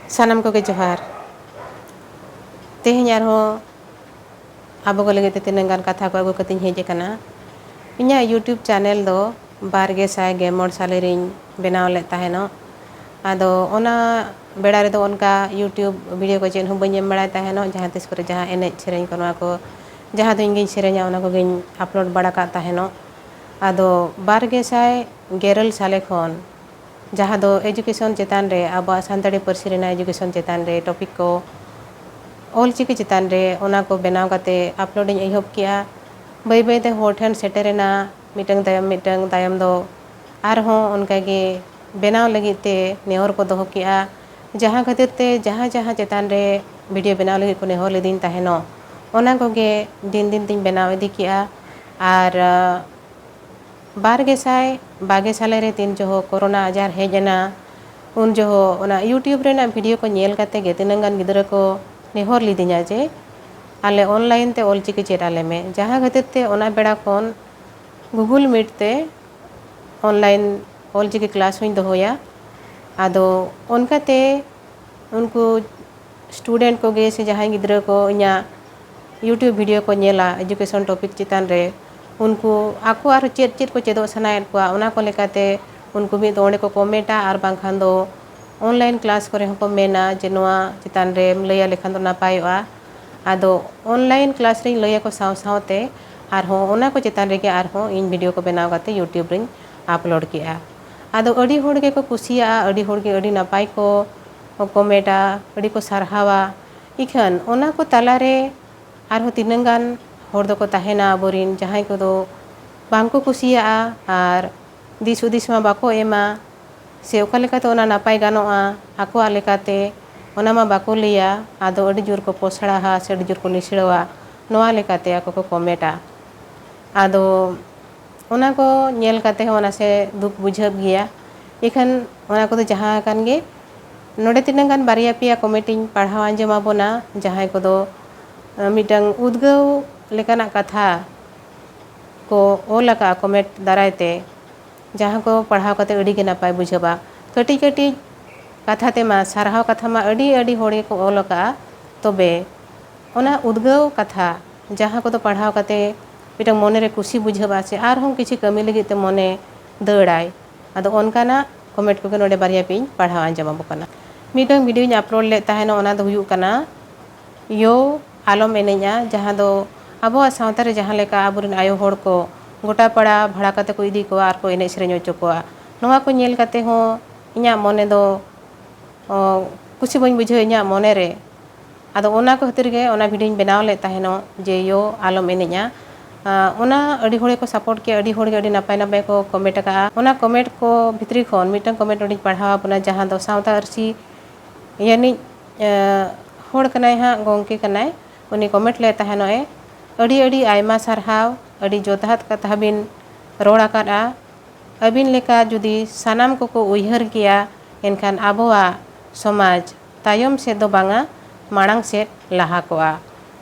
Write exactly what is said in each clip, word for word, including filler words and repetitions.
ᱥᱟᱱᱟᱢ ᱠᱚᱜᱮ ᱡᱚᱦᱟᱨ᱾ ᱛᱮᱦᱮᱧ ᱟᱨᱦᱚᱸ ᱟᱵᱚ ᱠᱚ ᱞᱟᱹᱜᱤᱫ ᱛᱮ ᱛᱤᱱᱟᱹᱜ ᱜᱟᱱ ᱠᱟᱛᱷᱟ ᱠᱚ ᱟᱹᱜᱩ ᱠᱟᱛᱮᱧ ᱦᱮᱡ ᱟᱠᱟᱱᱟ᱾ ᱤᱧᱟᱹᱜ YouTube channel ᱫᱚ ᱵᱟᱨ ᱜᱮ ᱥᱟᱭ ᱜᱮᱞ ᱢᱚᱬᱮ ᱥᱟᱞᱮ ᱨᱤᱧ ᱵᱮᱱᱟᱣ ᱞᱮᱫ ᱛᱟᱦᱮᱱᱚᱜ᱾ ᱟᱫᱚ ᱚᱱᱟ ᱵᱮᱲᱟ ᱨᱮᱫᱚ ᱚᱱᱠᱟ YouTube video ᱠᱚ ᱪᱮᱫ ᱦᱚᱸ ᱵᱟᱹᱧ ᱮᱢ ᱵᱟᱲᱟᱭ ᱛᱟᱦᱮᱱᱚᱜ, ᱡᱟᱦᱟᱸ ᱛᱤᱥ ᱠᱚᱨᱮ ᱡᱟᱦᱟᱸ ᱮᱱᱮᱡ ᱥᱮᱨᱮᱧ ᱠᱚ, ᱱᱚᱣᱟ ᱠᱚ ᱡᱟᱦᱟᱸ ᱫᱚ ᱤᱧ ᱜᱤᱧ ᱥᱮᱨᱮᱧᱟ, ᱚᱱᱟ ᱠᱚᱜᱮᱧ upload ᱵᱟᱲᱟ ᱠᱟᱜ ᱛᱟᱦᱮᱱᱚᱜ᱾ ᱟᱫᱚ ᱵᱟᱨ ᱜᱮ ᱥᱟᱭ ᱜᱮᱞ ᱤᱨᱟᱹᱞ ᱥᱟᱞᱮ ᱠᱷᱚᱱ ᱡᱟᱦᱟᱸ ᱫᱚ education ᱪᱮᱛᱟᱱ ᱨᱮ, ᱟᱵᱚᱣᱟᱜ ᱥᱟᱱᱛᱟᱲᱤ ᱯᱟᱹᱨᱥᱤ ᱨᱮᱱᱟᱜ education ᱪᱮᱛᱟᱱ ᱨᱮ topic ᱠᱚ, ᱚᱞᱪᱤᱠᱤ ᱪᱮᱛᱟᱱ ᱨᱮ, ᱚᱱᱟ ᱠᱚ ᱵᱮᱱᱟᱣ ᱠᱟᱛᱮ upload ᱤᱧ ᱮᱦᱚᱵ ᱠᱮᱜᱼᱟ᱾ ᱵᱟᱹᱭ ᱵᱟᱹᱭ ᱛᱮ ᱦᱚᱲ ᱴᱷᱮᱱ ᱥᱮᱴᱮᱨᱮᱱᱟ, ᱢᱤᱫᱴᱟᱝ ᱛᱟᱭᱚᱢ ᱢᱤᱫᱴᱟᱝ, ᱛᱟᱭᱚᱢ ᱫᱚ ᱟᱨᱦᱚᱸ ᱚᱱᱠᱟ ᱜᱮ ᱵᱮᱱᱟᱣ ᱞᱟᱹᱜᱤᱫ ᱛᱮ ᱱᱮᱦᱚᱨ ᱠᱚ ᱫᱚᱦᱚ ᱠᱮᱜᱼᱟ᱾ ᱡᱟᱦᱟᱸ ᱠᱷᱟᱹᱛᱤᱨ ᱛᱮ ᱡᱟᱦᱟᱸ ᱡᱟᱦᱟᱸ ᱪᱮᱛᱟᱱ ᱨᱮ video ᱵᱮᱱᱟᱣ ᱞᱟᱹᱜᱤᱫ ᱠᱚ ᱱᱮᱦᱚᱨ ᱞᱤᱫᱤᱧ ᱛᱟᱦᱮᱱᱚᱜ, ᱚᱱᱟ ᱠᱚᱜᱮ ᱫᱤᱱ ᱫᱤᱱ ᱛᱤᱧ ᱵᱮᱱᱟᱣ ᱤᱫᱤ ᱠᱮᱜᱼᱟ᱾ ᱟᱨ ᱵᱟᱨ ᱜᱮᱥᱟᱭ ᱵᱟᱜᱮ ᱥᱟᱞᱮ ᱨᱮ ᱛᱤᱱ ᱡᱚᱦᱚᱜ ᱠᱳᱨᱳᱱᱟ ᱟᱡᱟᱨ ᱦᱮᱡ ᱮᱱᱟ, ᱩᱱ ᱡᱚᱦᱚᱜ ᱚᱱᱟ YouTube ᱨᱮᱱᱟᱜ video ᱠᱚ ᱧᱮᱞ ᱠᱟᱛᱮ ᱜᱮ ᱛᱤᱱᱟᱹᱝ ᱜᱟᱱ ᱜᱤᱫᱽᱨᱟᱹ ᱠᱚ ᱱᱮᱦᱚᱨ ᱞᱤᱫᱤᱧᱟ ᱡᱮ ᱟᱞᱮ online ᱛᱮ ᱚᱞᱪᱤᱠᱤ ᱪᱮᱫ ᱟᱞᱮ ᱢᱮ, ᱡᱟᱦᱟᱸ ᱠᱷᱟᱹᱛᱤᱨ ᱛᱮ ᱚᱱᱟ ᱵᱮᱲᱟ ᱠᱷᱚᱱ Google Meet ᱛᱮ online ᱚᱞᱪᱤᱠᱤ class ᱦᱚᱸᱧ ᱫᱚᱦᱚᱭᱟ᱾ ᱟᱫᱚ ᱚᱱᱠᱟᱛᱮ ᱩᱱᱠᱩ student ᱠᱚᱜᱮ ᱥᱮ ᱡᱟᱦᱟᱸᱭ ᱜᱤᱫᱽᱨᱟᱹ ᱠᱚ ᱤᱧᱟᱹᱜ YouTube video ᱠᱚ ᱧᱮᱞᱟ education topic ᱪᱮᱛᱟᱱ ᱨᱮ, ᱩᱱᱠᱩ ᱟᱠᱚ ᱟᱨ ᱪᱮᱫ ᱪᱮᱫ ᱠᱚ ᱪᱮᱫᱚᱜ ᱥᱟᱱᱟᱭᱮᱫ ᱠᱚᱣᱟ, ᱚᱱᱟ ᱠᱚ ᱞᱮᱠᱟᱛᱮ ᱩᱱᱠᱩ ᱢᱤᱫ ᱫᱚ ᱚᱸᱰᱮ ᱠᱚ commentᱟ, ᱟᱨ ᱵᱟᱝᱠᱷᱟᱱ ᱫᱚ online class ᱠᱚᱨᱮ ᱦᱚᱸᱠᱚ ᱢᱮᱱᱟ ᱡᱮ ᱱᱚᱣᱟ ᱪᱮᱛᱟᱱ ᱨᱮᱢ ᱞᱟᱹᱭ ᱟᱞᱮ ᱠᱷᱟᱱ ᱫᱚ ᱱᱟᱯᱟᱭᱚᱜᱼᱟ᱾ ᱟᱫᱚ online class ᱨᱤᱧ ᱞᱟᱹᱭ ᱟᱠᱚ ᱥᱟᱶ ᱥᱟᱶᱛᱮ ᱟᱨᱦᱚᱸ ᱚᱱᱟ ᱠᱚ ᱪᱮᱛᱟᱱ ᱨᱮᱜᱮ ᱟᱨᱦᱚᱸ ᱤᱧ video ᱠᱚ ᱵᱮᱱᱟᱣ ᱠᱟᱛᱮ YouTube ᱨᱤᱧ upload ᱠᱮᱜᱼᱟ᱾ ᱟᱫᱚ ᱟᱹᱰᱤ ᱦᱚᱲ ᱜᱮᱠᱚ ᱠᱩᱥᱤᱭᱟᱜᱼᱟ, ᱟᱹᱰᱤ ᱦᱚᱲ ᱜᱮ ᱟᱹᱰᱤ ᱱᱟᱯᱟᱭ ᱠᱚ commentᱟ, ᱟᱹᱰᱤ ᱠᱚ ᱥᱟᱨᱦᱟᱣᱟ᱾ ᱤᱠᱷᱟᱹᱱ ᱚᱱᱟ ᱠᱚ ᱛᱟᱞᱟᱨᱮ ᱟᱨᱦᱚᱸ ᱛᱤᱱᱟᱹᱝ ᱜᱟᱱ ᱦᱚᱲ ᱫᱚᱠᱚ ᱛᱟᱦᱮᱱᱟ ᱟᱵᱚᱨᱤᱱ, ᱡᱟᱦᱟᱸᱭ ᱠᱚᱫᱚ ᱵᱟᱝ ᱠᱚ ᱠᱩᱥᱤᱭᱟᱜᱼᱟ ᱟᱨ ᱫᱤᱥ ᱦᱩᱫᱤᱥ ᱢᱟ ᱵᱟᱠᱚ ᱮᱢᱟ ᱥᱮ ᱚᱠᱟ ᱞᱮᱠᱟᱛᱮ ᱚᱱᱟ ᱱᱟᱯᱟᱭ ᱜᱟᱱᱚᱜᱼᱟ, ᱟᱠᱚᱣᱟᱜ ᱞᱮᱠᱟᱛᱮ ᱚᱱᱟ ᱢᱟ ᱵᱟᱠᱚ ᱞᱟᱹᱭᱟ᱾ ᱟᱫᱚ ᱟᱹᱰᱤ ᱡᱳᱨ ᱠᱚ ᱯᱚᱥᱲᱟᱦᱟ ᱥᱮ ᱟᱹᱰᱤ ᱡᱳᱨ ᱠᱚ ᱱᱤᱥᱲᱟᱹᱣᱟ, ᱱᱚᱣᱟ ᱞᱮᱠᱟᱛᱮ ᱟᱠᱚ ᱠᱚ commentᱟ᱾ ᱟᱫᱚ ᱚᱱᱟ ᱠᱚ ᱧᱮᱞ ᱠᱟᱛᱮ ᱦᱚᱸ ᱱᱟᱥᱮ ᱫᱩᱠ ᱵᱩᱡᱷᱟᱹᱜ ᱜᱮᱭᱟ᱾ ᱤᱠᱷᱟᱹᱱ ᱚᱱᱟ ᱠᱚᱫᱚ ᱡᱟᱦᱟᱸ ᱟᱠᱟᱱ ᱜᱮ, ᱱᱚᱰᱮ ᱛᱤᱱᱟᱹᱝ ᱜᱟᱱ ᱵᱟᱨᱭᱟ ᱯᱮᱭᱟ comment ᱤᱧ ᱯᱟᱲᱦᱟᱣ ᱟᱸᱡᱚᱢ ᱟᱵᱚᱱᱟ, ᱡᱟᱦᱟᱸᱭ ᱠᱚᱫᱚ, ᱟᱸ, ᱢᱤᱫᱴᱟᱝ ᱩᱫᱽᱜᱟᱹᱣ ᱞᱮᱠᱟᱱᱟᱜ ᱠᱟᱛᱷᱟ ᱠᱚ ᱚᱞ ᱟᱠᱟᱫᱼᱟ comment ᱫᱟᱨᱟᱭ ᱛᱮ, ᱡᱟᱦᱟᱸ ᱠᱚ ᱯᱟᱲᱦᱟᱣ ᱠᱟᱛᱮ ᱟᱹᱰᱤ ᱜᱮ ᱱᱟᱯᱟᱭ ᱵᱩᱡᱷᱟᱹᱜᱼᱟ᱾ ᱠᱟᱹᱴᱤᱡ ᱠᱟᱹᱴᱤᱡ ᱠᱟᱛᱷᱟ ᱛᱮᱢᱟ ᱥᱟᱨᱦᱟᱣ ᱠᱟᱛᱷᱟ ᱢᱟ ᱟᱹᱰᱤ ᱟᱹᱰᱤ ᱦᱚᱲ ᱜᱮᱠᱚ ᱚᱞ ᱟᱠᱟᱫᱼᱟ, ᱛᱚᱵᱮ ᱚᱱᱟ ᱩᱫᱽᱜᱟᱹᱣ ᱠᱟᱛᱷᱟ ᱡᱟᱦᱟᱸ ᱠᱚᱫᱚ ᱯᱟᱲᱦᱟᱣ ᱠᱟᱛᱮ ᱢᱤᱫᱴᱟᱝ ᱢᱚᱱᱮᱨᱮ ᱠᱩᱥᱤ ᱵᱩᱡᱷᱟᱹᱜᱼᱟ ᱥᱮ ᱟᱨᱦᱚᱸ ᱠᱤᱪᱷᱩ ᱠᱟᱹᱢᱤ ᱞᱟᱹᱜᱤᱫ ᱛᱮ ᱢᱚᱱᱮ ᱫᱟᱹᱲᱟᱭ, ᱟᱫᱚ ᱚᱱᱠᱟᱱᱟᱜ ᱠᱚᱢᱮᱱᱴ ᱠᱚᱜᱮ ᱱᱚᱰᱮ ᱵᱟᱨᱭᱟ ᱯᱮᱭᱟᱧ ᱯᱟᱲᱦᱟᱣ ᱟᱸᱡᱚᱢ ᱟᱵᱚ ᱠᱟᱱᱟ᱾ ᱢᱤᱫᱴᱟᱝ ᱵᱷᱤᱰᱤᱭᱳᱧ ᱟᱯᱞᱳᱰ ᱞᱮᱫ ᱛᱟᱦᱮᱱᱟ, ᱚᱱᱟ ᱫᱚ ᱦᱩᱭᱩᱜ ᱠᱟᱱᱟ ᱭᱳ ᱟᱞᱚᱢ ᱮᱱᱮᱡᱼᱟ, ᱡᱟᱦᱟᱸ ᱫᱚ ᱟᱵᱚᱣᱟᱜ ᱥᱟᱶᱛᱟ ᱨᱮ ᱡᱟᱦᱟᱸ ᱞᱮᱠᱟ ᱟᱵᱚᱨᱮᱱ ᱟᱭᱳ ᱦᱚᱲ ᱠᱚ ᱜᱚᱴᱟ ᱯᱟᱲᱟ ᱵᱷᱟᱲᱟ ᱠᱟᱛᱮ ᱠᱚ ᱤᱫᱤ ᱠᱚᱣᱟ ᱟᱨ ᱠᱚ ᱮᱱᱮᱡ ᱥᱮᱨᱮᱧ ᱦᱚᱪᱚ ᱠᱚᱣᱟ, ᱱᱚᱣᱟ ᱠᱚ ᱧᱮᱞ ᱠᱟᱛᱮ ᱦᱚᱸ ᱤᱧᱟᱹᱜ ᱢᱚᱱᱮ ᱫᱚ ᱚ, ᱠᱩᱥᱤ ᱵᱟᱹᱧ ᱵᱩᱡᱷᱟᱹᱣᱟ ᱤᱧᱟᱹᱜ ᱢᱚᱱᱮ ᱨᱮ᱾ ᱟᱫᱚ ᱚᱱᱟ ᱠᱚ ᱠᱷᱟᱹᱛᱤᱨ ᱜᱮ ᱚᱱᱟ ᱵᱷᱤᱰᱤᱭᱳᱧ ᱵᱮᱱᱟᱣ ᱞᱮᱫ ᱛᱟᱦᱮᱱᱚᱜ ᱡᱮ ᱭᱳ ᱟᱞᱚᱢ ᱮᱱᱮᱡᱼᱟ᱾ ᱟᱸ, ᱚᱱᱟ ᱟᱹᱰᱤ ᱦᱚᱲ ᱜᱮᱠᱚ ᱥᱟᱯᱳᱨᱴ ᱠᱮᱜᱼᱟ, ᱟᱹᱰᱤ ᱦᱚᱲ ᱜᱮ ᱟᱹᱰᱤ ᱱᱟᱯᱟᱭ ᱱᱟᱯᱟᱭ ᱠᱚ ᱠᱚᱢᱮᱱᱴ ᱟᱠᱟᱫᱼᱟ᱾ ᱚᱱᱟ ᱠᱚᱢᱮᱱᱴ ᱠᱚ ᱵᱷᱤᱛᱨᱤ ᱠᱷᱚᱱ ᱢᱤᱫᱴᱟᱝ ᱠᱚᱢᱮᱱᱴ ᱚᱸᱰᱮᱧ ᱯᱟᱲᱦᱟᱣ ᱟᱵᱚᱱᱟ, ᱡᱟᱦᱟᱸ ᱫᱚ ᱥᱟᱶᱛᱟ ᱟᱹᱨᱥᱤ ᱭᱟᱱᱤᱡ, ᱟᱸ, ᱦᱚᱲ ᱠᱟᱱᱟᱭ ᱦᱟᱸᱜ, ᱜᱚᱢᱠᱮ ᱠᱟᱱᱟᱭ᱾ ᱩᱱᱤ ᱠᱚᱢᱮᱱᱴ ᱞᱮᱫ ᱛᱟᱦᱮᱱᱚᱜᱼᱮ, "ᱟᱹᱰᱤ ᱟᱹᱰᱤ ᱟᱭᱢᱟ ᱥᱟᱨᱦᱟᱣ, ᱟᱹᱰᱤ ᱡᱚᱛᱷᱟᱛ ᱠᱟᱛᱷᱟ ᱵᱤᱱ ᱨᱚᱲ ᱟᱠᱟᱫᱼᱟ᱾ ᱟᱹᱵᱤᱱ ᱞᱮᱠᱟ ᱡᱩᱫᱤ ᱥᱟᱱᱟᱢ ᱠᱚᱠᱚ ᱩᱭᱦᱟᱹᱨ ᱠᱮᱭᱟ, ᱮᱱᱠᱷᱟᱱ ᱟᱵᱚᱣᱟᱜ ᱥᱚᱢᱟᱡᱽ ᱛᱟᱭᱚᱢ ᱥᱮᱫ ᱫᱚ ᱵᱟᱝᱟ, ᱢᱟᱲᱟᱝ ᱥᱮᱫ ᱞᱟᱦᱟ ᱠᱚᱜᱼᱟ᱾"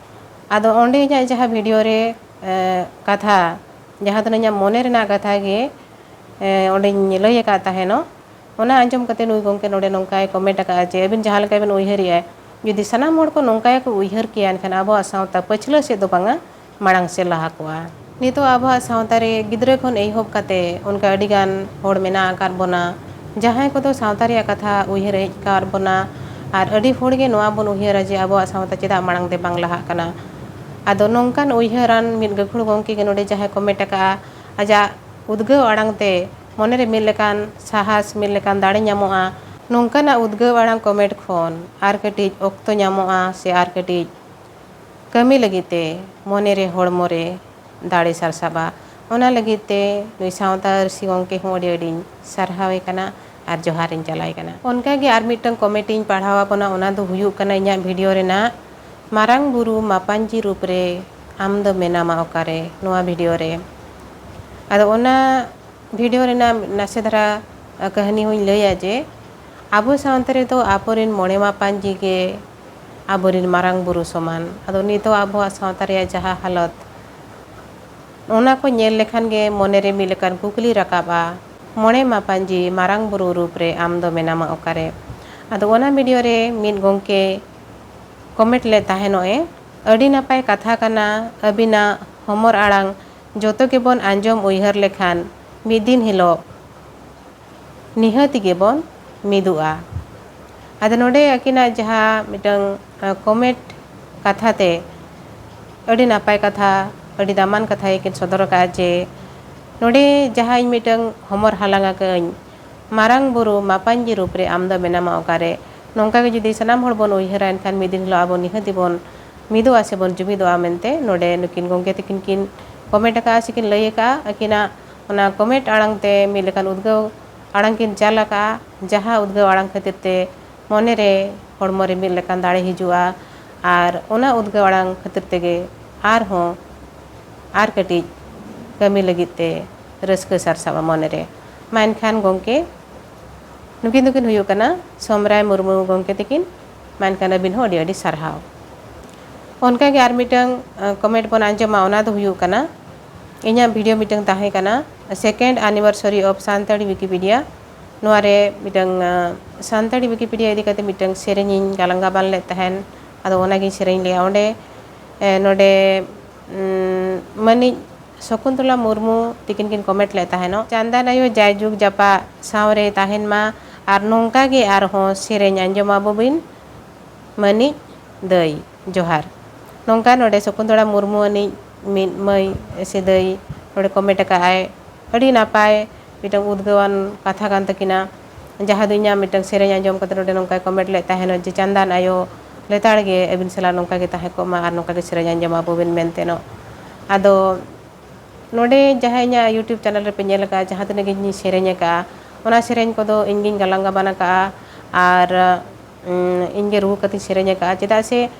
ᱟᱫᱚ ᱚᱸᱰᱮ ᱤᱧᱟᱹᱜ ᱡᱟᱦᱟᱸ ᱵᱷᱤᱰᱤᱭᱳ ᱨᱮ, ᱮ, ᱠᱟᱛᱷᱟ, ᱡᱟᱦᱟᱸ ᱫᱚ ᱤᱧᱟᱹᱜ ᱢᱚᱱᱮ ᱨᱮᱱᱟᱜ ᱠᱟᱛᱷᱟ ᱜᱮ, ᱮ, ᱚᱸᱰᱮᱧ ᱞᱟᱹᱭ ᱟᱠᱟᱫ ᱛᱟᱦᱮᱱᱚᱜ, ᱚᱱᱟ ᱟᱸᱡᱚᱢ ᱠᱟᱛᱮ ᱱᱩᱭ ᱜᱚᱢᱠᱮ ᱱᱚᱰᱮ ᱱᱚᱝᱠᱟᱭ ᱠᱚᱢᱮᱱᱴ ᱟᱠᱟᱫᱼᱟ ᱡᱮ, ᱟᱹᱵᱤᱱ ᱡᱟᱦᱟᱸ ᱞᱮᱠᱟ ᱵᱤᱱ ᱩᱭᱦᱟᱹᱨᱮᱜᱼᱟ, ᱡᱩᱫᱤ ᱥᱟᱱᱟᱢ ᱦᱚᱲ ᱠᱚ ᱱᱚᱝᱠᱟ ᱜᱮᱠᱚ ᱩᱭᱦᱟᱹᱨ ᱠᱮᱭᱟ, ᱮᱱᱠᱷᱟᱱ ᱟᱵᱚᱣᱟᱜ ᱥᱟᱶᱛᱟ ᱯᱟᱹᱪᱷᱞᱟᱹ ᱥᱮᱫ ᱫᱚ ᱵᱟᱝᱟ, ᱢᱟᱲᱟᱝ ᱥᱮᱫ ᱞᱟᱦᱟ ᱠᱚᱜᱼᱟ᱾ ᱱᱤᱛᱚᱜ ᱟᱵᱚᱣᱟᱜ ᱥᱟᱶᱛᱟ ᱨᱮ ᱜᱤᱫᱽᱨᱟᱹ ᱠᱷᱚᱱ ᱮᱦᱚᱵ ᱠᱟᱛᱮ ᱚᱱᱠᱟ ᱟᱹᱰᱤ ᱜᱟᱱ ᱦᱚᱲ ᱢᱮᱱᱟᱜ ᱟᱠᱟᱫ ᱵᱚᱱᱟ, ᱡᱟᱦᱟᱸᱭ ᱠᱚᱫᱚ ᱥᱟᱶᱛᱟ ᱨᱮᱭᱟᱜ ᱠᱟᱛᱷᱟ ᱩᱭᱦᱟᱹᱨ ᱦᱮᱡ ᱟᱠᱟᱫ ᱵᱚᱱᱟ᱾ ᱟᱨ ᱟᱹᱰᱤ ᱦᱚᱲ ᱜᱮ ᱱᱚᱣᱟ ᱵᱚᱱ ᱩᱭᱦᱟᱹᱨᱟ ᱡᱮ ᱟᱵᱚᱣᱟᱜ ᱥᱟᱶᱛᱟ ᱪᱮᱫᱟᱜ ᱢᱟᱲᱟᱝ ᱛᱮ ᱵᱟᱝ ᱞᱟᱦᱟᱜ ᱠᱟᱱᱟ᱾ ᱟᱫᱚ ᱱᱚᱝᱠᱟᱱ ᱩᱭᱦᱟᱹᱨᱟᱱ ᱢᱤᱫ ᱜᱟᱹᱠᱷᱩᱲ ᱜᱚᱢᱠᱮ ᱜᱮ ᱱᱚᱰᱮ ᱡᱟᱦᱟᱸᱭ ᱠᱚᱢᱮᱱᱴ ᱟᱠᱟᱫᱼᱟ, ᱟᱡᱟᱜ ᱩᱫᱽᱜᱟᱹᱣ ᱟᱲᱟᱝ ᱛᱮ ᱢᱚᱱᱮᱨᱮ ᱢᱤᱫ ᱞᱮᱠᱟᱱ ᱥᱟᱦᱟᱥ, ᱢᱤᱫ ᱞᱮᱠᱟᱱ ᱫᱟᱲᱮ ᱧᱟᱢᱚᱜᱼᱟ᱾ ᱱᱚᱝᱠᱟᱱᱟᱜ ᱩᱫᱽᱜᱟᱹᱣ ᱟᱲᱟᱝ ᱠᱚᱢᱮᱱᱴ ᱠᱷᱚᱱ ᱟᱨ ᱠᱟᱹᱴᱤᱡ ᱚᱠᱛᱚ ᱧᱟᱢᱚᱜᱼᱟ ᱥᱮ ᱟᱨ ᱠᱟᱹᱴᱤᱡ ᱠᱟᱹᱢᱤ ᱞᱟᱹᱜᱤᱫ ᱛᱮ ᱢᱚᱱᱮᱨᱮ, ᱦᱚᱲᱢᱚ ᱨᱮ ᱫᱟᱲᱮ ᱥᱟᱨᱥᱟᱜᱼᱟ᱾ ᱚᱱᱟ ᱞᱟᱹᱜᱤᱫ ᱛᱮ ᱱᱩᱭ ᱥᱟᱶᱛᱟ ᱟᱹᱨᱥᱤ ᱜᱚᱢᱠᱮ ᱦᱚᱸ ᱟᱹᱰᱤ ᱟᱹᱰᱤᱧ ᱥᱟᱨᱦᱟᱣᱮ ᱠᱟᱱᱟ ᱟᱨ ᱡᱚᱦᱟᱨᱤᱧ ᱪᱟᱞᱟᱭ ᱠᱟᱱᱟ᱾ ᱚᱱᱠᱟᱜᱮ ᱟᱨ ᱢᱤᱫᱴᱟᱝ ᱠᱚᱢᱮᱱᱴ ᱤᱧ ᱯᱟᱲᱦᱟᱣ ᱟᱵᱚᱱᱟ, ᱚᱱᱟ ᱫᱚ ᱦᱩᱭᱩᱜ ᱠᱟᱱᱟ ᱤᱧᱟᱹᱜ ᱵᱷᱤᱰᱤᱭᱳ ᱨᱮᱱᱟᱜ, "ᱢᱟᱨᱟᱝ ᱵᱩᱨᱩ ᱢᱟᱯᱟᱧᱡᱤ ᱨᱩᱯ ᱨᱮ ᱟᱢ ᱫᱚ ᱢᱮᱱᱟᱢᱟ ᱚᱠᱟᱨᱮ?" ᱱᱚᱣᱟ ᱵᱷᱤᱰᱤᱭᱳ ᱨᱮ᱾ ᱟᱫᱚ ᱚᱱᱟ ᱵᱷᱤᱰᱤᱭᱳ ᱨᱮᱱᱟᱜ ᱱᱟᱥᱮ ᱫᱷᱟᱨᱟ ᱠᱟᱹᱦᱱᱤ ᱦᱚᱸᱧ ᱞᱟᱹᱭᱟ ᱡᱮ ᱟᱵᱚ ᱥᱟᱶᱛᱟ ᱨᱮᱫᱚ ᱟᱵᱚᱨᱮᱱ ᱢᱚᱬᱮ ᱢᱟᱯᱟᱧᱡᱤ ᱜᱮ ᱟᱵᱚᱨᱮᱱ ᱢᱟᱨᱟᱝ ᱵᱩᱨᱩ ᱥᱚᱢᱟᱱ᱾ ᱟᱫᱚ ᱱᱤᱛᱚᱜ ᱟᱵᱚᱣᱟᱜ ᱥᱟᱶᱛᱟ ᱨᱮᱭᱟᱜ ᱡᱟᱦᱟᱸ ᱦᱟᱞᱚᱛ, ᱚᱱᱟ ᱠᱚ ᱧᱮᱞ ᱞᱮᱠᱷᱟᱱ ᱜᱮ ᱢᱚᱱᱮᱨᱮ ᱢᱤᱫ ᱞᱮᱠᱟᱱ ᱠᱩᱠᱞᱤ ᱨᱟᱠᱟᱵᱼᱟ, "ᱢᱚᱬᱮ ᱢᱟᱯᱟᱧᱡᱤ ᱢᱟᱨᱟᱝ ᱵᱩᱨᱩ ᱨᱩᱯ ᱨᱮ ᱟᱢ ᱫᱚ ᱢᱮᱱᱟᱢᱟ ᱚᱠᱟᱨᱮ?" ᱟᱫᱚ ᱚᱱᱟ video ᱨᱮ ᱢᱤᱫ ᱜᱚᱢᱠᱮ comment ᱞᱮᱫ ᱛᱟᱦᱮᱱᱚᱜ ᱮ, "ᱟᱹᱰᱤ ᱱᱟᱯᱟᱭ ᱠᱟᱛᱷᱟ ᱠᱟᱱᱟ, ᱟᱹᱵᱤᱱᱟᱜ ᱦᱚᱢᱚᱨ ᱟᱲᱟᱝ ᱡᱚᱛᱚ ᱜᱮᱵᱚᱱ ᱟᱸᱡᱚᱢ ᱩᱭᱦᱟᱹᱨ ᱞᱮᱠᱷᱟᱱ ᱢᱤᱫ ᱫᱤᱱ ᱦᱤᱞᱳᱜ ᱱᱤᱦᱟᱹᱛ ᱜᱮᱵᱚᱱ ᱢᱤᱫᱚᱜᱼᱟ᱾" ᱟᱫᱚ ᱱᱚᱰᱮ ᱟᱹᱠᱤᱱᱟᱜ ᱡᱟᱦᱟᱸ ᱢᱤᱫᱴᱟᱝ, ᱟ, comment ᱠᱟᱛᱷᱟ ᱛᱮ ᱟᱹᱰᱤ ᱱᱟᱯᱟᱭ ᱠᱟᱛᱷᱟ, ᱟᱹᱰᱤ ᱫᱟᱢᱟᱱ ᱠᱟᱛᱷᱟ ᱜᱮᱠᱤᱱ ᱥᱚᱫᱚᱨ ᱟᱠᱟᱫᱼᱟ ᱡᱮ, ᱱᱚᱰᱮ ᱡᱟᱦᱟᱸ ᱤᱧ ᱢᱤᱫᱴᱟᱝ ᱦᱚᱢᱚᱨ ᱦᱟᱞᱟᱝ ᱟᱠᱟᱫ ᱟᱹᱧ, "ᱢᱟᱨᱟᱝ ᱵᱩᱨᱩ ᱢᱟᱯᱟᱧᱡᱤ ᱨᱩᱯ ᱨᱮ ᱟᱢ ᱫᱚ ᱢᱮᱱᱟᱢᱟ ᱚᱠᱟᱨᱮ?" ᱱᱚᱝᱠᱟ ᱜᱮ ᱡᱩᱫᱤ ᱥᱟᱱᱟᱢ ᱦᱚᱲ ᱵᱚᱱ ᱩᱭᱦᱟᱹᱨᱟ, ᱮᱱᱠᱷᱟᱱ ᱢᱤᱫ ᱫᱤᱱ ᱦᱤᱞᱳᱜ ᱟᱵᱚ ᱱᱤᱦᱟᱹᱛ ᱜᱮᱵᱚᱱ ᱢᱤᱫᱚᱜᱼᱟ ᱥᱮ ᱵᱚᱱ ᱡᱩᱢᱤᱫᱚᱜᱼᱟ ᱢᱮᱱᱛᱮ ᱱᱚᱰᱮ ᱱᱩᱠᱤᱱ ᱜᱚᱢᱠᱮ ᱛᱟᱹᱠᱤᱱ ᱠᱤᱱ comment ᱟᱠᱟᱫᱼᱟ ᱥᱮ ᱠᱤᱱ ᱞᱟᱹᱭ ᱟᱠᱟᱫᱼᱟ᱾ ᱟᱹᱠᱤᱱᱟᱜ ᱚᱱᱟ comment ᱟᱲᱟᱝ ᱛᱮ ᱢᱤᱫ ᱞᱮᱠᱟᱱ ᱩᱫᱽᱜᱟᱹᱣ ᱟᱲᱟᱝ ᱠᱤᱱ ᱪᱟᱞ ᱟᱠᱟᱫᱼᱟ, ᱡᱟᱦᱟᱸ ᱩᱫᱽᱜᱟᱹᱣ ᱟᱲᱟᱝ ᱠᱷᱟᱹᱛᱤᱨ ᱛᱮ ᱢᱚᱱᱮ ᱨᱮ, ᱦᱚᱲᱢᱚ ᱨᱮ ᱢᱤᱫ ᱞᱮᱠᱟᱱ ᱫᱟᱲᱮ ᱦᱤᱡᱩᱜᱼᱟ᱾ ᱟᱨ ᱚᱱᱟ ᱩᱫᱽᱜᱟᱹᱣ ᱟᱲᱟᱝ ᱠᱷᱟᱹᱛᱤᱨ ᱛᱮᱜᱮ ᱟᱨᱦᱚᱸ ᱟᱨ ᱠᱟᱹᱴᱤᱡ ᱠᱟᱹᱢᱤ ᱞᱟᱹᱜᱤᱫ ᱛᱮ ᱨᱟᱹᱥᱠᱟᱹ ᱥᱟᱨᱥᱟᱜᱼᱟ ᱢᱚᱱᱮ ᱨᱮ᱾ ᱢᱟ ᱮᱱᱠᱷᱟᱱ ᱜᱚᱢᱠᱮ, ᱱᱩᱠᱤᱱ ᱫᱚᱠᱤᱱ ᱦᱩᱭᱩᱜ ᱠᱟᱱᱟ ᱥᱚᱢᱨᱟᱭ ᱢᱩᱨᱢᱩ ᱜᱚᱢᱠᱮ ᱛᱟᱹᱠᱤᱱ᱾ ᱢᱟ ᱮᱱᱠᱷᱟᱱ ᱟᱹᱵᱤᱱ ᱦᱚᱸ ᱟᱹᱰᱤ ᱟᱹᱰᱤ ᱥᱟᱨᱦᱟᱣ᱾ ᱚᱱᱠᱟ ᱜᱮ ᱟᱨ ᱢᱤᱫᱴᱟᱝ, ᱟ, comment ᱵᱚᱱ ᱟᱸᱡᱚᱢᱟ, ᱚᱱᱟ ᱫᱚ ᱦᱩᱭᱩᱜ ᱠᱟᱱᱟ, ᱤᱧᱟᱹᱜ video ᱢᱤᱫᱴᱟᱝ ᱛᱟᱦᱮᱸ ᱠᱟᱱᱟ, second anniversary of Santali Wikipedia᱾ ᱱᱚᱣᱟ ᱨᱮ ᱢᱤᱫᱴᱟᱝ, ᱟ, ᱥᱟᱱᱛᱟᱲᱤ Wikipedia ᱤᱫᱤ ᱠᱟᱛᱮ ᱢᱤᱫᱴᱟᱝ ᱥᱮᱨᱮᱧ ᱤᱧ ᱜᱟᱞᱟᱝ ᱜᱟᱵᱟᱱ ᱞᱮᱫ ᱛᱟᱦᱮᱱ᱾ ᱟᱫᱚ ᱚᱱᱟᱜᱤᱧ ᱥᱮᱨᱮᱧ ᱞᱮᱜᱼᱟ ᱚᱸᱰᱮ᱾ ᱮ, ᱱᱚᱰᱮ, ᱩᱸ, ᱢᱟᱹᱱᱤᱡ ᱥᱚᱠᱩᱱᱛᱚᱞᱟ ᱢᱩᱨᱢᱩ ᱛᱤᱠᱤᱱ ᱠᱤᱱ comment ᱞᱮᱫ ᱛᱟᱦᱮᱱᱚᱜ, "ᱪᱟᱸᱫᱟᱱ ᱟᱭᱳ ᱡᱟᱭᱡᱩᱜᱽ ᱡᱟᱯᱟᱜ ᱥᱟᱶ ᱨᱮ ᱛᱟᱦᱮᱱ ᱢᱟ ᱟᱨ ᱱᱚᱝᱠᱟ ᱜᱮ ᱟᱨᱦᱚᱸ ᱥᱮᱨᱮᱧ ᱟᱸᱡᱚᱢ ᱟᱵᱚ ᱵᱤᱱ ᱢᱟᱹᱱᱤᱡ ᱫᱟᱹᱭ, ᱡᱚᱦᱟᱨ᱾" ᱱᱚᱝᱠᱟ ᱱᱚᱰᱮ ᱥᱚᱠᱩᱱᱛᱚᱞᱟ ᱢᱩᱨᱢᱩ ᱟᱹᱱᱤᱡ ᱢᱤᱫ ᱢᱟᱹᱭ ᱥᱮ ᱫᱟᱹᱭ ᱱᱚᱰᱮ comment ᱟᱠᱟᱫ ᱟᱭ, ᱟᱹᱰᱤ ᱱᱟᱯᱟᱭ ᱢᱤᱫᱴᱟᱝ ᱩᱫᱽᱜᱟᱹᱣᱟᱱ ᱠᱟᱛᱷᱟ ᱠᱟᱱ ᱛᱟᱹᱠᱤᱱᱟ, ᱡᱟᱦᱟᱸ ᱫᱚ ᱤᱧᱟᱹᱜ ᱢᱤᱫᱴᱟᱝ ᱥᱮᱨᱮᱧ ᱟᱸᱡᱚᱢ ᱠᱟᱛᱮ ᱱᱚᱰᱮ ᱱᱚᱝᱠᱟᱭ comment ᱞᱮᱫ ᱛᱟᱦᱮᱱᱟ ᱡᱮ, "ᱪᱟᱸᱫᱟᱱ ᱟᱭᱳ ᱞᱮᱛᱟᱲ ᱜᱮ ᱟᱹᱵᱤᱱ ᱥᱟᱞᱟᱜ ᱱᱚᱝᱠᱟ ᱜᱮ ᱛᱟᱦᱮᱸ ᱠᱚᱜ ᱢᱟ ᱟᱨ ᱱᱚᱝᱠᱟ ᱜᱮ ᱥᱮᱨᱮᱧ ᱟᱸᱡᱚᱢ ᱟᱵᱚ ᱵᱤᱱ" ᱢᱮᱱᱛᱮ ᱱᱚᱜ᱾ ᱟᱫᱚ ᱱᱚᱰᱮ ᱡᱟᱦᱟᱸ ᱤᱧᱟᱹᱜ YouTube channel ᱨᱮᱯᱮ ᱧᱮᱞ ᱟᱠᱟᱫᱼᱟ, ᱡᱟᱦᱟᱸ ᱛᱤᱱᱟᱹᱜ ᱜᱮ ᱤᱧᱤᱧ ᱥᱮᱨᱮᱧ ᱟᱠᱟᱫᱼᱟ, ᱚᱱᱟ ᱥᱮᱨᱮᱧ ᱠᱚᱫᱚ ᱤᱧ ᱜᱤᱧ ᱜᱟᱞᱟᱝ ᱜᱟᱵᱟᱱ ᱟᱠᱟᱫᱼᱟ᱾ ᱟᱨ, ᱩᱸ, ᱤᱧ ᱜᱮ ᱨᱩ ᱠᱟᱛᱮᱧ ᱥᱮᱨᱮᱧ ᱟᱠᱟᱫᱼᱟ᱾ ᱪᱮᱫᱟᱜ ᱥᱮ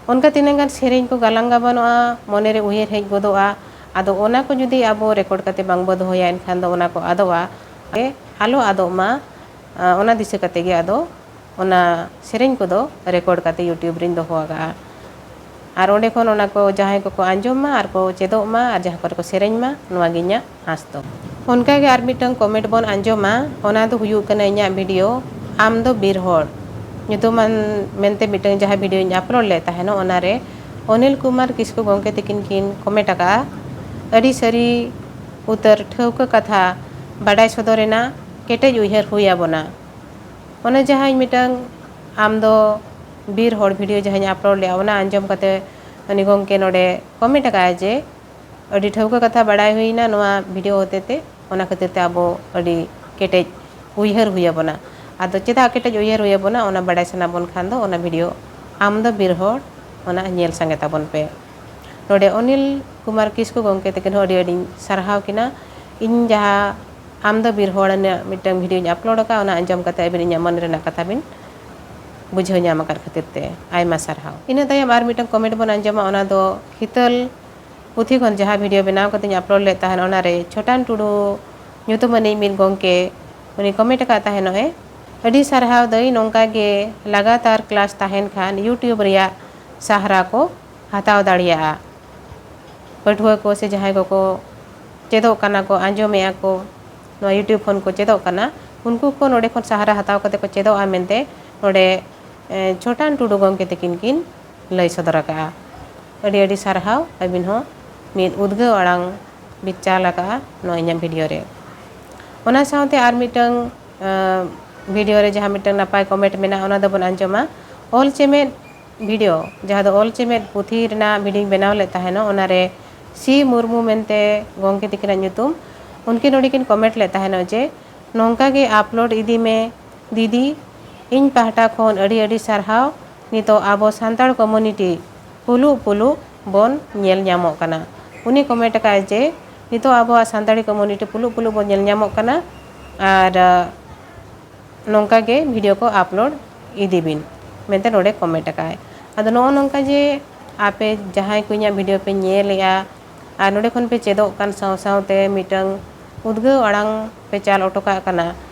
ᱚᱱᱠᱟ ᱛᱤᱱᱟᱹᱜ ᱜᱟᱱ ᱥᱮᱨᱮᱧ ᱠᱚ ᱜᱟᱞᱟᱝ ᱜᱟᱵᱟᱱᱚᱜᱼᱟ, ᱢᱚᱱᱮ ᱨᱮ ᱩᱭᱦᱟᱹᱨ ᱦᱮᱡ ᱜᱚᱫᱚᱜᱼᱟ᱾ ᱟᱫᱚ ᱚᱱᱟ ᱠᱚ ᱡᱩᱫᱤ ᱟᱵᱚ record ᱠᱟᱛᱮ ᱵᱟᱝ ᱵᱚ ᱫᱚᱦᱚᱭᱟ, ᱮᱱᱠᱷᱟᱱ ᱫᱚ ᱚᱱᱟ ᱠᱚ ᱟᱫᱚᱜᱼᱟ᱾ ᱟᱞᱚ ᱟᱫᱚᱜ ᱢᱟ, ᱟ, ᱚᱱᱟ ᱫᱤᱥᱟᱹ ᱠᱟᱛᱮ ᱜᱮ ᱟᱫᱚ ᱚᱱᱟ ᱥᱮᱨᱮᱧ ᱠᱚᱫᱚ record ᱠᱟᱛᱮ YouTube ᱨᱤᱧ ᱫᱚᱦᱚ ᱟᱠᱟᱫᱼᱟ᱾ ᱟᱨ ᱚᱸᱰᱮ ᱠᱷᱚᱱ ᱚᱱᱟ ᱠᱚ ᱡᱟᱦᱟᱸᱭ ᱠᱚᱠᱚ ᱟᱸᱡᱚᱢ ᱢᱟ ᱟᱨ ᱠᱚ ᱪᱮᱫᱚᱜ ᱢᱟ ᱟᱨ ᱡᱟᱦᱟᱸ ᱠᱚᱨᱮ ᱠᱚ ᱥᱮᱨᱮᱧ ᱢᱟ, ᱱᱚᱣᱟ ᱜᱮ ᱤᱧᱟᱹᱜ ᱟᱸᱥ ᱫᱚ᱾ ᱚᱱᱠᱟ ᱜᱮ ᱟᱨ ᱢᱤᱫᱴᱟᱝ comment ᱵᱚᱱ ᱟᱸᱡᱚᱢᱟ, ᱚᱱᱟ ᱫᱚ ᱦᱩᱭᱩᱜ ᱠᱟᱱᱟ ᱤᱧᱟᱹᱜ video ᱟᱢ ᱫᱚ ᱵᱤᱨ ᱦᱚᱲ ᱧᱩᱛᱩᱢᱟᱱ ᱢᱮᱱᱛᱮ ᱢᱤᱫᱴᱟᱝ ᱡᱟᱦᱟᱸ ᱵᱷᱤᱰᱤᱭᱳᱧ ᱟᱯᱞᱳᱰ ᱞᱮᱫ ᱛᱟᱦᱮᱱᱚᱜ, ᱚᱱᱟᱨᱮ ᱚᱱᱤᱞ ᱠᱩᱢᱟᱨ ᱠᱤᱥᱠᱩ ᱜᱚᱢᱠᱮ ᱛᱤᱠᱤᱱ ᱠᱤᱱ ᱠᱚᱢᱮᱱᱴ ᱟᱠᱟᱫᱼᱟ, ᱟᱹᱰᱤ ᱥᱟᱹᱨᱤ ᱩᱛᱟᱹᱨ ᱴᱷᱟᱹᱣᱠᱟᱹ ᱠᱟᱛᱷᱟ ᱵᱟᱰᱟᱭ ᱥᱚᱫᱚᱨ ᱨᱮᱱᱟᱜ ᱠᱮᱴᱮᱡ ᱩᱭᱦᱟᱹᱨ ᱦᱩᱭ ᱟᱵᱚᱱᱟ᱾ ᱚᱱᱟ ᱡᱟᱦᱟᱸᱧ ᱢᱤᱫᱴᱟᱝ ᱟᱢ ᱫᱚ ᱵᱤᱨ ᱦᱚᱲ ᱵᱷᱤᱰᱤᱭᱳ ᱡᱟᱦᱟᱸᱧ ᱟᱯᱞᱳᱰ ᱞᱮᱫᱼᱟ, ᱚᱱᱟ ᱟᱸᱡᱚᱢ ᱠᱟᱛᱮ ᱩᱱᱤ ᱜᱚᱢᱠᱮ ᱱᱚᱰᱮ ᱠᱚᱢᱮᱱᱴ ᱟᱠᱟᱫᱼᱟᱭ ᱡᱮ, ᱟᱹᱰᱤ ᱴᱷᱟᱹᱣᱠᱟᱹ ᱠᱟᱛᱷᱟ ᱵᱟᱲᱟᱭ ᱦᱩᱭᱱᱟ ᱱᱚᱣᱟ ᱵᱷᱤᱰᱤᱭᱳ ᱦᱚᱛᱮ ᱛᱮ, ᱚᱱᱟ ᱠᱷᱟᱹᱛᱤᱨ ᱛᱮ ᱟᱵᱚ ᱟᱹᱰᱤ ᱠᱮᱴᱮᱡ ᱩᱭᱦᱟᱹᱨ ᱦᱩᱭ ᱟᱵᱚᱱᱟ᱾ ᱟᱫᱚ ᱪᱮᱫᱟᱜ ᱠᱮᱴᱮᱡ ᱩᱭᱦᱟᱹᱨ ᱦᱩᱭ ᱟᱵᱚᱱᱟ, ᱚᱱᱟ ᱵᱟᱲᱟᱭ ᱥᱟᱱᱟ ᱵᱚᱱ ᱠᱷᱟᱱ ᱫᱚ ᱚᱱᱟ ᱵᱷᱤᱰᱤᱭᱳ ᱟᱢ ᱫᱚ ᱵᱤᱨ ᱦᱚᱲ, ᱚᱱᱟ ᱧᱮᱞ ᱥᱟᱸᱜᱮ ᱛᱟᱵᱚᱱ ᱯᱮ᱾ ᱱᱚᱰᱮ ᱚᱱᱤᱞ ᱠᱩᱢᱟᱨ ᱠᱤᱥᱠᱩ ᱜᱚᱢᱠᱮ ᱛᱟᱹᱠᱤᱱ ᱦᱚᱸ ᱟᱹᱰᱤ ᱟᱹᱰᱤᱧ ᱥᱟᱨᱦᱟᱣ ᱠᱤᱱᱟ᱾ ᱤᱧ ᱡᱟᱦᱟᱸ ᱟᱢ ᱫᱚ ᱵᱤᱨ ᱦᱚᱲ ᱨᱮᱱᱟᱜ ᱢᱤᱫᱴᱟᱝ ᱵᱷᱤᱰᱤᱭᱳᱧ ᱟᱯᱞᱳᱰ ᱟᱠᱟᱫᱼᱟ, ᱚᱱᱟ ᱟᱸᱡᱚᱢ ᱠᱟᱛᱮ ᱟᱹᱵᱤᱱ ᱤᱧᱟᱹᱜ ᱢᱚᱱᱮ ᱨᱮᱱᱟᱜ ᱠᱟᱛᱷᱟ ᱵᱤᱱ ᱵᱩᱡᱷᱟᱹᱣ ᱧᱟᱢ ᱟᱠᱟᱫ ᱠᱷᱟᱹᱛᱤᱨ ᱛᱮ ᱟᱭᱢᱟ ᱥᱟᱨᱦᱟᱣ᱾ ᱤᱱᱟᱹ ᱛᱟᱭᱚᱢ ᱟᱨ ᱢᱤᱫᱴᱟᱝ ᱠᱚᱢᱮᱱᱴ ᱵᱚᱱ ᱟᱸᱡᱚᱢᱟ, ᱚᱱᱟ ᱫᱚ ᱦᱤᱛᱟᱹᱞ ᱯᱩᱛᱷᱤ ᱠᱷᱚᱱ ᱡᱟᱦᱟᱸ ᱵᱷᱤᱰᱤᱭᱳ ᱵᱮᱱᱟᱣ ᱠᱟᱛᱮᱧ ᱟᱯᱞᱳᱰ ᱞᱮᱫ ᱛᱟᱦᱮᱱ, ᱚᱱᱟᱨᱮ ᱪᱷᱳᱴᱟᱱ ᱴᱩᱰᱩ ᱧᱩᱛᱩᱢᱟᱱᱤᱡ ᱢᱤᱫ ᱜᱚᱢᱠᱮ ᱩᱱᱤ ᱠᱚᱢᱮᱱᱴ ᱟᱠᱟᱫ ᱛᱟᱦᱮᱱᱚᱜᱼᱮ, "ᱟᱹᱰᱤ ᱥᱟᱨᱦᱟᱣ ᱫᱟᱹᱭ, ᱱᱚᱝᱠᱟ ᱜᱮ ᱞᱟᱜᱟᱛᱟᱨ ᱠᱞᱟᱥ ᱛᱟᱦᱮᱱ ᱠᱷᱟᱱ YouTube ᱨᱮᱭᱟᱜ ᱥᱟᱦᱟᱨᱟ ᱠᱚ ᱦᱟᱛᱟᱣ ᱫᱟᱲᱮᱭᱟᱜᱼᱟ᱾ ᱯᱟᱹᱴᱷᱩᱣᱟᱹ ᱠᱚ ᱥᱮ ᱡᱟᱦᱟᱸᱭ ᱠᱚᱠᱚ ᱪᱮᱫᱚᱜ ᱠᱟᱱᱟ ᱠᱚ, ᱟᱸᱡᱚᱢᱮᱜᱼᱟ ᱠᱚ, ᱱᱚᱣᱟ YouTube ᱠᱷᱚᱱ ᱠᱚ ᱪᱮᱫᱚᱜ ᱠᱟᱱᱟ, ᱩᱱᱠᱩ ᱠᱚ ᱱᱚᱰᱮ ᱠᱷᱚᱱ ᱥᱟᱦᱟᱨᱟ ᱦᱟᱛᱟᱣ ᱠᱟᱛᱮ ᱠᱚ ᱪᱮᱫᱚᱜᱼᱟ" ᱢᱮᱱᱛᱮ ᱱᱚᱰᱮ, ᱮ, ᱪᱷᱳᱴᱟᱱ ᱴᱩᱰᱩ ᱜᱚᱢᱠᱮ ᱛᱟᱹᱠᱤᱱ ᱠᱤᱱ ᱞᱟᱹᱭ ᱥᱚᱫᱚᱨ ᱟᱠᱟᱫᱼᱟ᱾ ᱟᱹᱰᱤ ᱟᱹᱰᱤ ᱥᱟᱨᱦᱟᱣ, ᱟᱹᱵᱤᱱ ᱦᱚᱸ ᱢᱤᱫ ᱩᱫᱽᱜᱟᱹᱣ ᱟᱲᱟᱝ ᱵᱤᱱ ᱪᱟᱞ ᱟᱠᱟᱫᱼᱟ ᱱᱚᱣᱟ ᱤᱧᱟᱹᱜ ᱵᱷᱤᱰᱤᱭᱳ ᱨᱮ᱾ ᱚᱱᱟ ᱥᱟᱶᱛᱮ ᱟᱨ ᱢᱤᱫᱴᱟᱝ, ᱮ, ᱵᱷᱤᱰᱤᱭᱳ ᱨᱮ ᱡᱟᱦᱟᱸ ᱢᱤᱫᱴᱟᱝ ᱱᱟᱯᱟᱭ ᱠᱚᱢᱮᱱᱴ ᱢᱮᱱᱟᱜᱼᱟ, ᱚᱱᱟ ᱫᱚᱵᱚᱱ ᱟᱸᱡᱚᱢᱟ᱾ ᱚᱞ ᱪᱮᱢᱮᱫ ᱵᱷᱤᱰᱤᱭᱳ, ᱡᱟᱦᱟᱸ ᱫᱚ ᱚᱞ ᱪᱮᱢᱮᱫ ᱯᱩᱛᱷᱤ ᱨᱮᱱᱟᱜ ᱵᱷᱤᱰᱤᱭᱳᱧ ᱵᱮᱱᱟᱣ ᱞᱮᱫ ᱛᱟᱦᱮᱱᱚᱜ, ᱚᱱᱟᱨᱮ ᱥᱤ ᱢᱩᱨᱢᱩ ᱢᱮᱱᱛᱮ ᱜᱚᱢᱠᱮ ᱛᱤᱠᱤᱱᱟᱜ ᱧᱩᱛᱩᱢ, ᱩᱱᱠᱤᱱ ᱱᱚᱰᱮ ᱠᱤᱱ ᱠᱚᱢᱮᱱᱴ ᱞᱮᱫ ᱛᱟᱦᱮᱱᱚᱜ ᱡᱮ, "ᱱᱚᱝᱠᱟ ᱜᱮ ᱟᱯᱞᱳᱰ ᱤᱫᱤ ᱢᱮ ᱫᱤᱫᱤ, ᱤᱧ ᱯᱟᱦᱴᱟ ᱠᱷᱚᱱ ᱟᱹᱰᱤ ᱟᱹᱰᱤ ᱥᱟᱨᱦᱟᱣ᱾ ᱱᱤᱛᱚᱜ ᱟᱵᱚ ᱥᱟᱱᱛᱟᱲ ᱠᱚᱢᱩᱱᱤᱴᱤ ᱯᱩᱞᱩᱜ ᱯᱩᱞᱩᱜ ᱵᱚᱱ ᱧᱮᱞ ᱧᱟᱢᱚᱜ ᱠᱟᱱᱟ᱾" ᱩᱱᱤ ᱠᱚᱢᱮᱱᱴ ᱟᱠᱟᱫᱼᱟᱭ ᱡᱮ, "ᱱᱤᱛᱚᱜ ᱟᱵᱚᱣᱟᱜ ᱥᱟᱱᱛᱟᱲᱤ ᱠᱚᱢᱩᱱᱤᱴᱤ ᱯᱩᱞᱩᱜ ᱯᱩᱞᱩᱜ ᱵᱚᱱ ᱧᱮᱞ ᱧᱟᱢᱚᱜ ᱠᱟᱱᱟ, ᱟᱨ, ᱟ, ᱱᱚᱝᱠᱟ ᱜᱮ ᱵᱷᱤᱰᱤᱭᱳ ᱠᱚ ᱟᱯᱞᱳᱰ ᱤᱫᱤ ᱵᱤᱱ" ᱢᱮᱱᱛᱮ ᱱᱚᱰᱮ ᱠᱚᱢᱮᱱᱴ ᱟᱠᱟᱫᱼᱟᱭ᱾ ᱟᱫᱚ ᱱᱚᱜᱼᱚ ᱱᱚᱝᱠᱟ ᱡᱮ ᱟᱯᱮ ᱡᱟᱦᱟᱸᱭ ᱠᱚ ᱤᱧᱟᱹᱜ ᱵᱷᱤᱰᱤᱭᱳ ᱯᱮ ᱧᱮᱞᱮᱜᱼᱟ ᱟᱨ ᱱᱚᱰᱮ ᱠᱷᱚᱱ ᱯᱮ ᱪᱮᱫᱚᱜ ᱠᱟᱱ ᱥᱟᱶ ᱥᱟᱶᱛᱮ ᱢᱤᱫᱴᱟᱝ ᱩᱫᱽᱜᱟᱹᱣ ᱟᱲᱟᱝ ᱯᱮ ᱪᱟᱞ ᱚᱴᱚ ᱠᱟᱜ ᱠᱟᱱᱟ,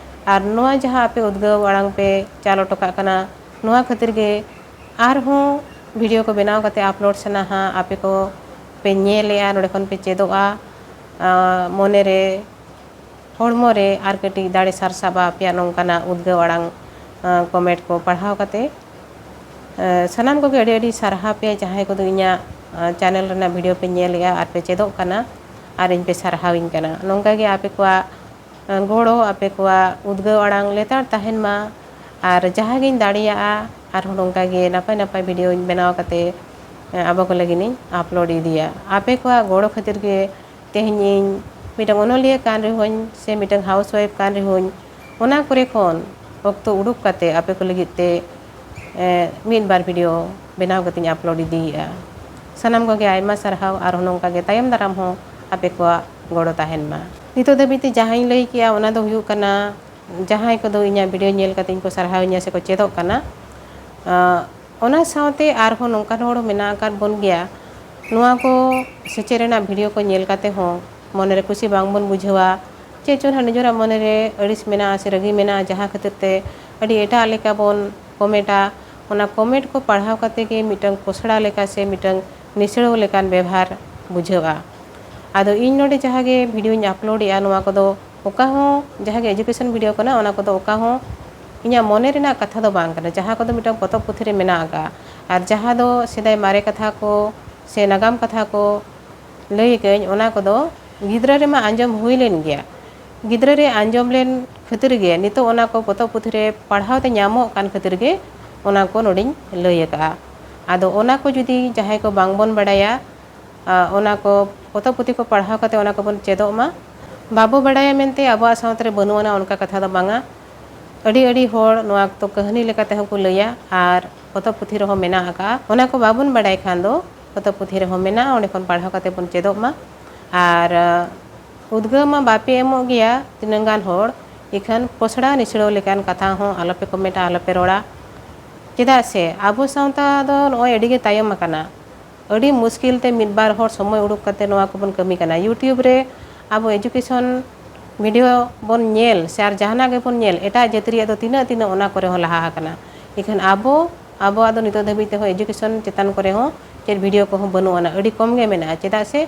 ᱟᱨ ᱱᱚᱣᱟ ᱡᱟᱦᱟᱸ ᱟᱯᱮ ᱩᱫᱽᱜᱟᱹᱣ ᱟᱲᱟᱝ ᱯᱮ ᱪᱟᱞ ᱚᱴᱚ ᱠᱟᱜ ᱠᱟᱱᱟ, ᱱᱚᱣᱟ ᱠᱷᱟᱹᱛᱤᱨ ᱜᱮ ᱟᱨᱦᱚᱸ ᱵᱷᱤᱰᱤᱭᱳ ᱠᱚ ᱵᱮᱱᱟᱣ ᱠᱟᱛᱮ ᱟᱯᱞᱳᱰ ᱥᱟᱱᱟᱣᱟ, ᱟᱯᱮ ᱠᱚ ᱯᱮ ᱧᱮᱞᱮᱜᱼᱟ, ᱱᱚᱰᱮ ᱠᱷᱚᱱ ᱯᱮ ᱪᱮᱫᱚᱜᱼᱟ, ᱟᱸ, ᱢᱚᱱᱮ ᱨᱮ, ᱦᱚᱲᱢᱚ ᱨᱮ ᱟᱨ ᱠᱟᱹᱴᱤᱡ ᱫᱟᱲᱮ ᱥᱟᱨᱥᱟᱜᱼᱟ ᱟᱯᱮᱭᱟᱜ ᱱᱚᱝᱠᱟᱱᱟᱜ ᱩᱫᱽᱜᱟᱹᱣ ᱟᱲᱟᱝ ᱠᱚᱢᱮᱱᱴ ᱠᱚ ᱯᱟᱲᱦᱟᱣ ᱠᱟᱛᱮ᱾ ᱥᱟᱱᱟᱢ ᱠᱚᱜᱮ ᱟᱹᱰᱤ ᱟᱹᱰᱤ ᱥᱟᱨᱦᱟᱣ ᱯᱮ, ᱡᱟᱦᱟᱸᱭ ᱠᱚᱫᱚ ᱤᱧᱟᱹᱜ ᱪᱮᱱᱮᱞ ᱨᱮᱱᱟᱜ ᱵᱷᱤᱰᱤᱭᱳ ᱯᱮ ᱧᱮᱞᱮᱜᱼᱟ ᱟᱨ ᱯᱮ ᱪᱮᱫᱚᱜ ᱠᱟᱱᱟ ᱟᱨ ᱤᱧ ᱯᱮ ᱥᱟᱨᱦᱟᱣᱤᱧ ᱠᱟᱱᱟ᱾ ᱱᱚᱝᱠᱟ ᱜᱮ ᱟᱯᱮ ᱠᱚᱣᱟᱜ ᱜᱚᱲᱚ, ᱟᱯᱮ ᱠᱚᱣᱟᱜ ᱩᱫᱽᱜᱟᱹᱣ ᱟᱲᱟᱝ ᱞᱮᱛᱟᱲ ᱛᱟᱦᱮᱱ ᱢᱟ᱾ ᱟᱨ ᱡᱟᱦᱟᱸ ᱜᱤᱧ ᱫᱟᱲᱮᱭᱟᱜᱼᱟ ᱟᱨᱦᱚᱸ ᱱᱚᱝᱠᱟ ᱜᱮ ᱱᱟᱯᱟᱭ ᱱᱟᱯᱟᱭ ᱵᱷᱤᱰᱤᱭᱳᱧ ᱵᱮᱱᱟᱣ ᱠᱟᱛᱮ ᱟᱵᱚ ᱠᱚ ᱞᱟᱹᱜᱤᱫ ᱤᱧ ᱟᱯᱞᱳᱰ ᱤᱫᱤᱭᱟ᱾ ᱟᱯᱮ ᱠᱚᱣᱟᱜ ᱜᱚᱲᱚ ᱠᱷᱟᱹᱛᱤᱨ ᱜᱮ ᱛᱮᱦᱮᱧ ᱤᱧ ᱢᱤᱫᱴᱟᱝ ᱚᱱᱚᱞᱤᱭᱟᱹ ᱠᱟᱱ ᱨᱮᱦᱚᱸᱧ ᱥᱮ ᱢᱤᱫᱴᱟᱝ ᱦᱟᱣᱩᱥ ᱣᱟᱭᱤᱯ ᱠᱟᱱ ᱨᱮᱦᱚᱸᱧ, ᱚᱱᱟ ᱠᱚᱨᱮ ᱠᱷᱚᱱ ᱚᱠᱛᱚ ᱩᱰᱩᱠ ᱠᱟᱛᱮ ᱟᱯᱮ ᱠᱚ ᱞᱟᱹᱜᱤᱫ ᱛᱮ ᱢᱤᱫ ᱵᱟᱨ ᱵᱷᱤᱰᱤᱭᱳ ᱵᱮᱱᱟᱣ ᱠᱟᱛᱮᱧ ᱟᱯᱞᱳᱰ ᱤᱫᱤᱭᱮᱫᱼᱟ᱾ ᱥᱟᱱᱟᱢ ᱠᱚᱜᱮ ᱟᱭᱢᱟ ᱥᱟᱨᱦᱟᱣ, ᱟᱨᱦᱚᱸ ᱱᱚᱝᱠᱟ ᱜᱮ ᱛᱟᱭᱚᱢ ᱫᱟᱨᱟᱢ ᱦᱚᱸ ᱟᱯᱮ ᱠᱚᱣᱟᱜ ᱜᱚᱲᱚ ᱛᱟᱦᱮᱱ ᱢᱟ᱾ ᱱᱤᱛᱚᱜ ᱫᱷᱟᱹᱵᱤᱡ ᱛᱮ ᱡᱟᱦᱟᱸᱧ ᱞᱟᱹᱭ ᱠᱮᱜᱼᱟ, ᱚᱱᱟ ᱫᱚ ᱦᱩᱭᱩᱜ ᱠᱟᱱᱟ, ᱡᱟᱦᱟᱸᱭ ᱠᱚᱫᱚ ᱤᱧᱟᱹᱜ ᱵᱷᱤᱰᱤᱭᱳ ᱧᱮᱞ ᱠᱟᱛᱮᱧ ᱠᱚ ᱥᱟᱨᱦᱟᱣᱤᱧᱟ ᱥᱮᱠᱚ ᱪᱮᱫᱚᱜ ᱠᱟᱱᱟ, ᱟᱸ, ᱚᱱᱟ ᱥᱟᱶᱛᱮ ᱟᱨᱦᱚᱸ ᱱᱚᱝᱠᱟᱱ ᱦᱚᱲ ᱢᱮᱱᱟᱜ ᱟᱠᱟᱫ ᱵᱚᱱ ᱜᱮᱭᱟ, ᱱᱚᱣᱟ ᱠᱚ ᱥᱮᱪᱮᱫ ᱨᱮᱱᱟᱜ ᱵᱷᱤᱰᱤᱭᱳ ᱠᱚ ᱧᱮᱞ ᱠᱟᱛᱮ ᱦᱚᱸ ᱢᱚᱱᱮᱨᱮ ᱠᱩᱥᱤ ᱵᱟᱝᱵᱚᱱ ᱵᱩᱡᱷᱟᱹᱣᱟ᱾ ᱪᱮᱫ ᱪᱚ ᱱᱟᱦᱟᱜ ᱱᱤᱡᱮᱨᱟᱜ ᱢᱚᱱᱮᱨᱮ ᱟᱹᱲᱤᱥ ᱢᱮᱱᱟᱜᱼᱟ ᱥᱮ ᱨᱟᱹᱜᱤ ᱢᱮᱱᱟᱜᱼᱟ, ᱡᱟᱦᱟᱸ ᱠᱷᱟᱹᱛᱤᱨ ᱛᱮ ᱟᱹᱰᱤ ᱮᱴᱟᱜ ᱞᱮᱠᱟ ᱵᱚᱱ ᱠᱚᱢᱮᱱᱴᱟ᱾ ᱚᱱᱟ ᱠᱚᱢᱮᱱᱴ ᱠᱚ ᱯᱟᱲᱦᱟᱣ ᱠᱟᱛᱮ ᱜᱮ ᱢᱤᱫᱴᱟᱝ ᱯᱚᱥᱲᱟ ᱞᱮᱠᱟ ᱥᱮ ᱢᱤᱫᱴᱟᱝ ᱱᱤᱥᱲᱟᱹᱣ ᱞᱮᱠᱟᱱ ᱵᱮᱵᱷᱟᱨ ᱵᱩᱡᱷᱟᱹᱜᱼᱟ᱾ ᱟᱫᱚ ᱤᱧ ᱱᱚᱰᱮ ᱡᱟᱦᱟᱸ ᱜᱮ ᱵᱷᱤᱰᱤᱭᱳᱧ ᱟᱯᱞᱳᱰᱮᱜᱼᱟ, ᱱᱚᱣᱟ ᱠᱚᱫᱚ ᱚᱠᱟ ᱦᱚᱸ ᱡᱟᱦᱟᱸ ᱜᱮ ᱮᱡᱩᱠᱮᱥᱚᱱ ᱵᱷᱤᱰᱤᱭᱳ ᱠᱟᱱᱟ, ᱚᱱᱟ ᱠᱚᱫᱚ ᱚᱠᱟ ᱦᱚᱸ ᱤᱧᱟᱹᱜ ᱢᱚᱱᱮ ᱨᱮᱱᱟᱜ ᱠᱟᱛᱷᱟ ᱫᱚ ᱵᱟᱝ ᱠᱟᱱᱟ, ᱡᱟᱦᱟᱸ ᱠᱚᱫᱚ ᱢᱤᱫᱴᱟᱝ ᱯᱚᱛᱚᱵ ᱯᱩᱛᱷᱤ ᱨᱮ ᱢᱮᱱᱟᱜ ᱟᱠᱟᱫᱼᱟ᱾ ᱟᱨ ᱡᱟᱦᱟᱸ ᱫᱚ ᱥᱮᱫᱟᱭ ᱢᱟᱨᱮ ᱠᱟᱛᱷᱟ ᱠᱚ ᱥᱮ ᱱᱟᱜᱟᱢ ᱠᱟᱛᱷᱟ ᱠᱚ ᱞᱟᱹᱭ ᱟᱠᱟᱫᱟᱹᱧ, ᱚᱱᱟ ᱠᱚᱫᱚ ᱜᱤᱫᱽᱨᱟᱹ ᱨᱮᱢᱟ ᱟᱸᱡᱚᱢ ᱦᱩᱭ ᱞᱮᱱ ᱜᱮᱭᱟ᱾ ᱜᱤᱫᱽᱨᱟᱹ ᱨᱮ ᱟᱸᱡᱚᱢ ᱞᱮᱱ ᱠᱷᱟᱹᱛᱤᱨ ᱜᱮ ᱱᱤᱛᱚᱜ ᱚᱱᱟ ᱠᱚ ᱯᱚᱛᱚᱵ ᱯᱩᱛᱷᱤ ᱨᱮ ᱯᱟᱲᱦᱟᱣ ᱛᱮ ᱧᱟᱢᱚᱜ ᱠᱟᱱ ᱠᱷᱟᱹᱛᱤᱨ ᱜᱮ ᱚᱱᱟ ᱠᱚ ᱱᱚᱰᱮᱧ ᱞᱟᱹᱭ ᱟᱠᱟᱫᱼᱟ᱾ ᱟᱫᱚ ᱚᱱᱟ ᱠᱚ ᱡᱩᱫᱤ ᱡᱟᱦᱟᱸᱭ ᱠᱚ ᱵᱟᱝ ᱵᱚᱱ ᱵᱟᱲᱟᱭᱟ, ᱟ, ᱚᱱᱟ ᱠᱚ ᱯᱚᱛᱚᱵ ᱯᱩᱛᱷᱤ ᱠᱚ ᱯᱟᱲᱦᱟᱣ ᱠᱟᱛᱮ ᱚᱱᱟ ᱠᱚᱵᱚᱱ ᱪᱮᱫᱚᱜ ᱢᱟ᱾ ᱵᱟᱵᱚ ᱵᱟᱲᱟᱭᱟ ᱢᱮᱱᱛᱮ ᱟᱵᱚᱣᱟᱜ ᱥᱟᱶᱛᱟ ᱨᱮ ᱵᱟᱹᱱᱩᱜ ᱟᱱᱟ, ᱚᱱᱠᱟ ᱠᱟᱛᱷᱟ ᱫᱚ ᱵᱟᱝᱟ᱾ ᱟᱹᱰᱤ ᱟᱹᱰᱤ ᱦᱚᱲ ᱱᱚᱣᱟ ᱫᱚ ᱠᱟᱹᱦᱱᱤ ᱞᱮᱠᱟ ᱛᱮᱦᱚᱸ ᱠᱚ ᱞᱟᱹᱭᱟ ᱟᱨ ᱯᱚᱛᱚᱵ ᱯᱩᱛᱷᱤ ᱨᱮᱦᱚᱸ ᱢᱮᱱᱟᱜ ᱟᱠᱟᱫᱼᱟ᱾ ᱚᱱᱟ ᱠᱚ ᱵᱟᱵᱚᱱ ᱵᱟᱲᱟᱭ ᱠᱷᱟᱱ ᱫᱚ ᱯᱚᱛᱚᱵ ᱯᱩᱛᱷᱤ ᱨᱮᱦᱚᱸ ᱢᱮᱱᱟᱜᱼᱟ, ᱚᱸᱰᱮ ᱠᱷᱚᱱ ᱯᱟᱲᱦᱟᱣ ᱠᱟᱛᱮ ᱵᱚᱱ ᱪᱮᱫᱚᱜ ᱢᱟ᱾ ᱟᱨ, ᱟ, ᱩᱫᱽᱜᱟᱹᱣ ᱢᱟ ᱵᱟᱯᱮ ᱮᱢᱚᱜ ᱜᱮᱭᱟ ᱛᱤᱱᱟᱹᱝ ᱜᱟᱱ ᱦᱚᱲ, ᱤᱠᱷᱟᱹᱱ ᱯᱚᱥᱲᱟ ᱱᱤᱥᱲᱟᱹᱣ ᱞᱮᱠᱟᱱ ᱠᱟᱛᱷᱟ ᱦᱚᱸ ᱟᱞᱚᱯᱮ ᱠᱚᱢᱮᱱᱴᱟ, ᱟᱞᱚᱯᱮ ᱨᱚᱲᱟ᱾ ᱪᱮᱫᱟᱜ ᱥᱮ ᱟᱵᱚ ᱥᱟᱶᱛᱟ ᱫᱚ ᱱᱚᱜᱼᱚᱭ ᱟᱹᱰᱤ ᱜᱮ ᱛᱟᱭᱚᱢ ᱟᱠᱟᱱᱟ᱾ ᱟᱹᱰᱤ ᱢᱩᱥᱠᱤᱞ ᱛᱮ ᱢᱤᱫ ᱵᱟᱨ ᱦᱚᱲ ᱥᱚᱢᱚᱭ ᱩᱰᱩᱠ ᱠᱟᱛᱮ ᱱᱚᱣᱟ ᱠᱚᱵᱚᱱ ᱠᱟᱹᱢᱤ ᱠᱟᱱᱟ᱾ YouTube ᱨᱮ ᱟᱵᱚ ᱮᱡᱩᱠᱮᱥᱚᱱ ᱵᱷᱤᱰᱤᱭᱳ ᱵᱚᱱ ᱧᱮᱞ ᱥᱮ ᱟᱨ ᱡᱟᱦᱟᱱᱟᱜ ᱜᱮᱵᱚᱱ ᱧᱮᱞ, ᱮᱴᱟᱜ ᱡᱟᱹᱛ ᱨᱮᱭᱟᱜ ᱫᱚ ᱛᱤᱱᱟᱹᱜ ᱛᱤᱱᱟᱹᱜ ᱚᱱᱟ ᱠᱚᱨᱮ ᱦᱚᱸ ᱞᱟᱦᱟ ᱟᱠᱟᱱᱟ᱾ ᱤᱠᱷᱟᱹᱱ ᱟᱵᱚ, ᱟᱵᱚᱣᱟᱜ ᱫᱚ ᱱᱤᱛᱚᱜ ᱫᱷᱟᱹᱵᱤᱡ ᱛᱮᱦᱚᱸ ᱮᱡᱩᱠᱮᱥᱚᱱ ᱪᱮᱛᱟᱱ ᱠᱚᱨᱮ ᱦᱚᱸ ᱪᱮᱫ ᱵᱷᱤᱰᱤᱭᱳ ᱠᱚᱦᱚᱸ ᱵᱟᱹᱱᱩᱜ ᱟᱱᱟ, ᱟᱹᱰᱤ ᱠᱚᱢ ᱜᱮ ᱢᱮᱱᱟᱜᱼᱟ᱾ ᱪᱮᱫᱟᱜ ᱥᱮ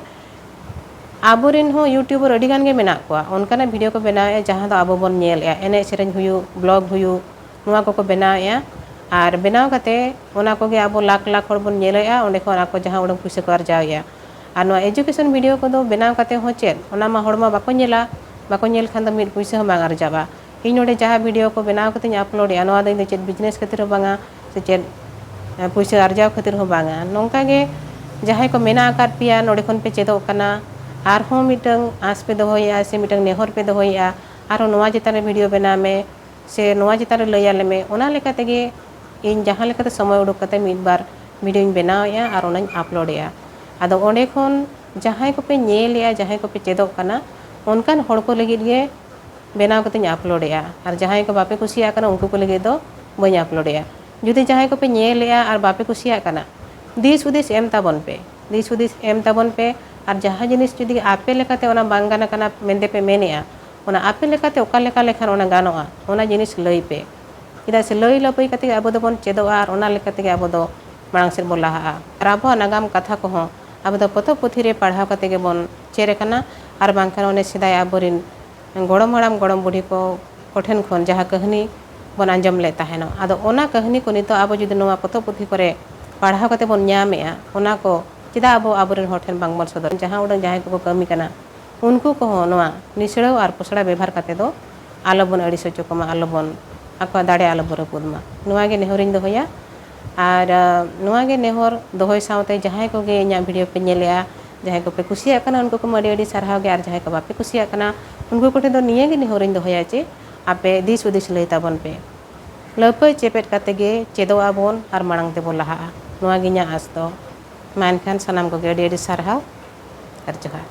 ᱟᱵᱚᱨᱮᱱ ᱦᱚᱸ YouTuber ᱟᱹᱰᱤ ᱜᱟᱱ ᱜᱮ ᱢᱮᱱᱟᱜ ᱠᱚᱣᱟ, ᱚᱱᱠᱟᱱᱟᱜ ᱵᱷᱤᱰᱤᱭᱳ ᱠᱚ ᱵᱮᱱᱟᱣᱮᱫᱼᱟ ᱡᱟᱦᱟᱸ ᱫᱚ ᱟᱵᱚ ᱵᱚᱱ ᱧᱮᱞᱮᱫᱼᱟ, ᱮᱱᱮᱡ ᱥᱮᱨᱮᱧ ᱦᱩᱭᱩᱜ, ᱵᱞᱚᱜ ᱦᱩᱭᱩᱜ, ᱱᱚᱣᱟ ᱠᱚᱠᱚ ᱵᱮᱱᱟᱣᱮᱫᱼᱟ᱾ ᱟᱨ ᱵᱮᱱᱟᱣ ᱠᱟᱛᱮ ᱚᱱᱟ ᱠᱚᱜᱮ ᱟᱵᱚ ᱞᱟᱠᱷ ᱞᱟᱠᱷ ᱦᱚᱲ ᱵᱚᱱ ᱧᱮᱞᱮᱫᱼᱟ, ᱚᱸᱰᱮ ᱠᱷᱚᱱ ᱟᱠᱚ ᱡᱟᱦᱟᱸ ᱩᱰᱟᱹᱝ ᱯᱩᱭᱥᱟᱹ ᱠᱚ ᱟᱨᱡᱟᱣᱮᱫᱼᱟ᱾ ᱟᱨ ᱱᱚᱣᱟ ᱮᱡᱩᱠᱮᱥᱚᱱ ᱵᱷᱤᱰᱤᱭᱳ ᱠᱚᱫᱚ ᱵᱮᱱᱟᱣ ᱠᱟᱛᱮ ᱦᱚᱸ ᱪᱮᱫ, ᱚᱱᱟ ᱢᱟ ᱦᱚᱲ ᱢᱟ ᱵᱟᱠᱚ ᱧᱮᱞᱟ, ᱵᱟᱠᱚ ᱧᱮᱞ ᱠᱷᱟᱱ ᱫᱚ ᱢᱤᱫ ᱯᱩᱭᱥᱟᱹ ᱦᱚᱸ ᱵᱟᱝ ᱟᱨᱡᱟᱜᱼᱟ᱾ ᱤᱧ ᱱᱚᱰᱮ ᱡᱟᱦᱟᱸ ᱵᱷᱤᱰᱤᱭᱳ ᱠᱚ ᱵᱮᱱᱟᱣ ᱠᱟᱛᱮᱧ ᱟᱯᱞᱳᱰᱮᱜᱼᱟ, ᱱᱚᱣᱟ ᱫᱚ ᱤᱧ ᱫᱚ ᱪᱮᱫ ᱵᱤᱡᱽᱱᱮᱥ ᱠᱷᱟᱹᱛᱤᱨ ᱦᱚᱸ ᱵᱟᱝᱟ, ᱥᱮ ᱪᱮᱫ ᱯᱩᱭᱥᱟᱹ ᱟᱨᱡᱟᱣ ᱠᱷᱟᱹᱛᱤᱨ ᱦᱚᱸ ᱵᱟᱝᱟ᱾ ᱱᱚᱝᱠᱟ ᱜᱮ ᱡᱟᱦᱟᱸᱭ ᱠᱚ ᱢᱮᱱᱟᱜ ᱟᱠᱟᱫ ᱯᱮᱭᱟ, ᱱᱚᱰᱮ ᱠᱷᱚᱱ ᱯᱮ ᱪᱮᱫᱚᱜ ᱠᱟᱱᱟ, ᱟᱨᱦᱚᱸ ᱢᱤᱫᱴᱟᱝ ᱟᱸᱥ ᱯᱮ ᱫᱚᱦᱚᱭᱮᱫᱼᱟ ᱥᱮ ᱢᱤᱫᱴᱟᱝ ᱱᱮᱦᱚᱨ ᱯᱮ ᱫᱚᱦᱚᱭᱮᱫᱼᱟ, ᱟᱨᱦᱚᱸ ᱱᱚᱣᱟ ᱪᱮᱛᱟᱱ ᱨᱮ ᱵᱷᱤᱰᱤᱭᱳ ᱵᱮᱱᱟᱣ ᱢᱮ, ᱥᱮ ᱱᱚᱣᱟ ᱪᱮᱛᱟᱱ ᱨᱮ ᱞᱟᱹᱭ ᱟᱞᱮ ᱢᱮ, ᱚᱱᱟ ᱞᱮᱠᱟ ᱛᱮᱜᱮ ᱤᱧ ᱡᱟᱦᱟᱸ ᱞᱮᱠᱟᱛᱮ ᱥᱚᱢᱚᱭ ᱩᱰᱩᱠ ᱠᱟᱛᱮ ᱢᱤᱫ ᱵᱟᱨ ᱵᱷᱤᱰᱤᱭᱳᱧ ᱵᱮᱱᱟᱣᱮᱫᱼᱟ ᱟᱨ ᱚᱱᱟᱧ ᱟᱯᱞᱳᱰᱮᱜᱼᱟ᱾ ᱟᱫᱚ ᱚᱸᱰᱮ ᱠᱷᱚᱱ ᱡᱟᱦᱟᱸᱭ ᱠᱚᱯᱮ ᱧᱮᱞᱮᱜᱼᱟ, ᱡᱟᱦᱟᱸᱭ ᱠᱚᱯᱮ ᱪᱮᱫᱚᱜ ᱠᱟᱱᱟ, ᱚᱱᱠᱟᱱ ᱦᱚᱲ ᱠᱚ ᱞᱟᱹᱜᱤᱫ ᱜᱮ ᱵᱮᱱᱟᱣ ᱠᱟᱛᱮᱧ ᱟᱯᱞᱳᱰᱮᱜᱼᱟ᱾ ᱟᱨ ᱡᱟᱦᱟᱸᱭ ᱠᱚ ᱵᱟᱯᱮ ᱠᱩᱥᱤᱭᱟᱜ ᱠᱟᱱᱟ, ᱩᱱᱠᱩ ᱠᱚ ᱞᱟᱹᱜᱤᱫ ᱫᱚ ᱵᱟᱹᱧ ᱟᱯᱞᱳᱰᱮᱜᱼᱟ᱾ ᱡᱩᱫᱤ ᱡᱟᱦᱟᱸᱭ ᱠᱚᱯᱮ ᱧᱮᱞᱮᱜᱼᱟ ᱟᱨ ᱵᱟᱯᱮ ᱠᱩᱥᱤᱭᱟᱜ ᱠᱟᱱᱟ, ᱫᱤᱥ ᱦᱩᱫᱤᱥ ᱮᱢ ᱛᱟᱵᱚᱱ ᱯᱮ, ᱫᱤᱥ ᱦᱩᱫᱤᱥ ᱮᱢ ᱛᱟᱵᱚᱱ ᱯᱮ᱾ ᱟᱨ ᱡᱟᱦᱟᱸ ᱡᱤᱱᱤᱥ ᱡᱩᱫᱤ ᱟᱯᱮ ᱞᱮᱠᱟᱛᱮ ᱚᱱᱟ ᱵᱟᱝ ᱜᱟᱱ ᱠᱟᱱᱟ ᱢᱮᱱᱛᱮ ᱯᱮ ᱢᱮᱱᱮᱜᱼᱟ, ᱚᱱᱟ ᱟᱯᱮ ᱞᱮᱠᱟᱛᱮ ᱚᱠᱟ ᱞᱮᱠᱟ ᱞᱮᱠᱷᱟᱱ ᱚᱱᱟ ᱜᱟᱱᱚᱜᱼᱟ, ᱚᱱᱟ ᱡᱤᱱᱤᱥ ᱞᱟᱹᱭ ᱯᱮ᱾ ᱪᱮᱫᱟᱜ ᱥᱮ ᱞᱟᱹᱭ ᱞᱟᱹᱯᱟᱹᱭ ᱠᱟᱛᱮ ᱜᱮ ᱟᱵᱚ ᱫᱚᱵᱚᱱ ᱪᱮᱫᱚᱜᱼᱟ ᱟᱨ ᱚᱱᱟ ᱞᱮᱠᱟ ᱛᱮᱜᱮ ᱟᱵᱚ ᱫᱚ ᱢᱟᱲᱟᱝ ᱥᱮᱫ ᱵᱚᱱ ᱞᱟᱦᱟᱜᱼᱟ᱾ ᱟᱨ ᱟᱵᱚᱣᱟᱜ ᱱᱟᱜᱟᱢ ᱠᱟᱛᱷᱟ ᱠᱚᱦᱚᱸ ᱟᱵᱚ ᱫᱚ ᱯᱚᱛᱚᱵ ᱯᱩᱛᱷᱤ ᱨᱮ ᱯᱟᱲᱦᱟᱣ ᱠᱟᱛᱮ ᱜᱮᱵᱚᱱ ᱪᱮᱫ ᱟᱠᱟᱱᱟ, ᱟᱨ ᱵᱟᱝᱠᱷᱟᱱ ᱚᱱᱮ ᱥᱮᱫᱟᱭ ᱟᱵᱚᱨᱮᱱ ᱜᱚᱲᱚᱢ ᱦᱟᱲᱟᱢ ᱜᱚᱲᱚᱢ ᱵᱩᱰᱷᱤ ᱠᱚ ᱠᱚᱴᱷᱮᱱ ᱠᱷᱚᱱ ᱡᱟᱦᱟᱸ ᱠᱟᱹᱦᱱᱤ ᱵᱚᱱ ᱟᱸᱡᱚᱢ ᱞᱮᱫ ᱛᱟᱦᱮᱱᱚᱜ, ᱟᱫᱚ ᱚᱱᱟ ᱠᱟᱹᱦᱱᱤ ᱠᱚ ᱱᱤᱛᱚᱜ ᱟᱵᱚ ᱡᱩᱫᱤ ᱱᱚᱣᱟ ᱯᱚᱛᱚᱵ ᱯᱩᱛᱷᱤ ᱠᱚᱨᱮ ᱯᱟᱲᱦᱟᱣ ᱠᱟᱛᱮ ᱵᱚᱱ ᱧᱟᱢᱮᱜᱼᱟ, ᱚᱱᱟ ᱠᱚ ᱪᱮᱫᱟᱜ ᱟᱵᱚ ᱟᱵᱚᱨᱮᱱ ᱦᱚᱲ ᱴᱷᱮᱱ ᱵᱟᱝᱵᱚᱱ ᱥᱚᱫᱚᱨ? ᱡᱟᱦᱟᱸ ᱩᱰᱟᱹᱝ ᱡᱟᱦᱟᱸᱭ ᱠᱚᱠᱚ ᱠᱟᱹᱢᱤ ᱠᱟᱱᱟ, ᱩᱱᱠᱩ ᱠᱚᱦᱚᱸ ᱱᱚᱣᱟ ᱱᱤᱥᱲᱟᱹᱣ ᱟᱨ ᱯᱚᱥᱲᱟ ᱵᱮᱵᱷᱟᱨ ᱠᱟᱛᱮ ᱫᱚ ᱟᱞᱚᱵᱚᱱ ᱟᱹᱲᱤᱥ ᱦᱚᱪᱚ ᱠᱚᱢᱟ, ᱟᱞᱚᱵᱚᱱ, ᱟᱠᱚᱣᱟᱜ ᱫᱟᱲᱮ ᱟᱞᱚᱵᱚᱱ ᱨᱟᱹᱯᱩᱫ ᱢᱟ᱾ ᱱᱚᱣᱟ ᱜᱮ ᱱᱮᱦᱚᱨᱤᱧ ᱫᱚᱦᱚᱭᱟ᱾ ᱟᱨ, ᱟ, ᱱᱚᱣᱟ ᱜᱮ ᱱᱮᱦᱚᱨ ᱫᱚᱦᱚᱭ ᱥᱟᱶᱛᱮ ᱡᱟᱦᱟᱸᱭ ᱠᱚᱜᱮ ᱤᱧᱟᱹᱜ ᱵᱷᱤᱰᱤᱭᱳ ᱯᱮ ᱧᱮᱞᱮᱜᱼᱟ, ᱡᱟᱦᱟᱸᱭ ᱠᱚᱯᱮ ᱠᱩᱥᱤᱭᱟᱜ ᱠᱟᱱᱟ, ᱩᱱᱠᱩ ᱠᱚᱢᱟ ᱟᱹᱰᱤ ᱟᱹᱰᱤ ᱥᱟᱨᱦᱟᱣ ᱜᱮ, ᱟᱨ ᱡᱟᱦᱟᱸᱭ ᱠᱚ ᱵᱟᱯᱮ ᱠᱩᱥᱤᱭᱟᱜ ᱠᱟᱱᱟ, ᱩᱱᱠᱩ ᱠᱚᱴᱷᱮᱱ ᱫᱚ ᱱᱤᱭᱟᱹ ᱜᱮ ᱱᱮᱦᱚᱨᱤᱧ ᱫᱚᱦᱚᱭᱟ ᱡᱮ ᱟᱯᱮ ᱫᱤᱥ ᱦᱩᱫᱤᱥ ᱞᱟᱹᱭ ᱛᱟᱵᱚᱱ ᱯᱮ᱾ ᱞᱟᱹᱯᱟᱹᱭ ᱪᱮᱯᱮᱫ ᱠᱟᱛᱮ ᱜᱮ ᱪᱮᱫᱚᱜ ᱟᱵᱚᱱ ᱟᱨ ᱢᱟᱲᱟᱝ ᱛᱮᱵᱚᱱ ᱞᱟᱦᱟᱜᱼᱟ᱾ ᱱᱚᱣᱟ ᱜᱮ ᱤᱧᱟᱹᱜ ᱟᱸᱥ ᱫᱚ᱾ ᱢᱟ ᱮᱱᱠᱷᱟᱱ ᱥᱟᱱᱟᱢ ᱠᱚᱜᱮ ᱟᱹᱰᱤ ᱟᱹᱰᱤ ᱥᱟᱨᱦᱟᱣ ᱟᱨ ᱡᱚᱦᱟᱨ᱾